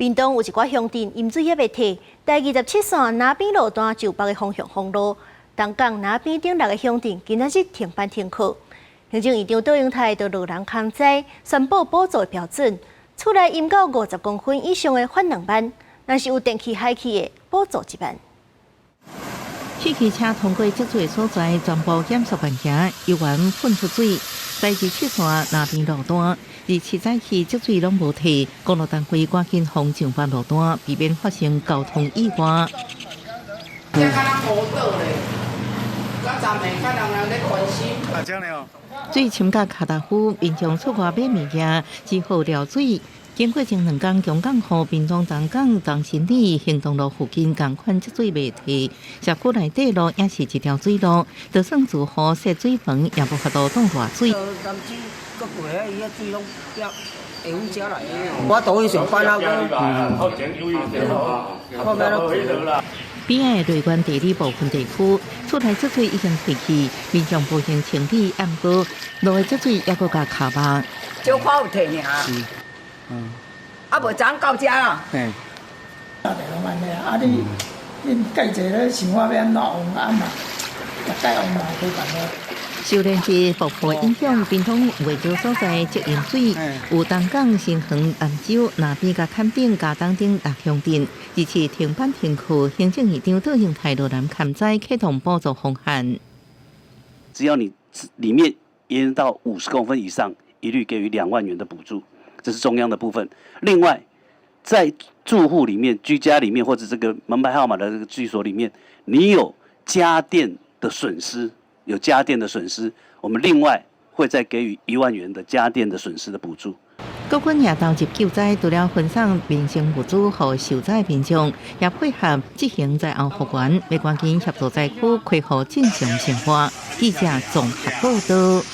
屏東有一寡鄉鎮淹水猶未退，台27線那邊路段就別个方向封路，東港那邊等六个鄉鎮今仔日停班停課。行政院長卓榮泰就路人勘災，宣布補助標準，厝內淹到50公分以上的罰2萬，若是有電器害去的補助1萬。汽機車通過積水的所在，全部減速慢行，猶原噴出水。台27線那邊路段，二七早起積水攏無退，公路單位趕緊封上班路段，避免發生交通意外。這敢若孤島咧，甲站內較人人咧關心。啊，這樣哦。水深到跤踏夫，民眾出外買物件，只好撩水。經過前兩工強降雨，屏東東港東新里行動路附近仝款積水袂退，社區內底路也是一條水路，就算住戶設水門，也無法度擋偌水。南州閣過遐，伊遐水攏下阮遮來。我倒去上班啊，後面都。邊仔的內灣地里部分地區，厝內積水已經退去，民眾步行清理，毋過路的積水猶閣共卡肉。小可有退爾。啊，無昨到遮啦。嘿。啊，就攏按呢啊！你恁計者咧想法欲按怎往按嘛，逐擺往嘛無辦法。受連日暴雨影響，屏東袂少所在積淹水，有東港、新園、南州、那邊佮崁頂、佳冬等六鄉鎮，日時停班停課。行政院長卓榮泰落南勘災，啟動補助方案。只要你裡面淹到50公分以上，一律給予2萬元的補助。這是中央的部分。另外，在住戶裡面、居家裡面或者這個門牌號碼的這個居所裡面，你有家電的損失，有家電的損失，我們另外會再給予1萬元的家電的損失的補助。國軍也投入救災，除了分送民生物資予受災民眾，也配合執行災後復原，欲趕緊協助災區恢復正常生活。記者綜合報道。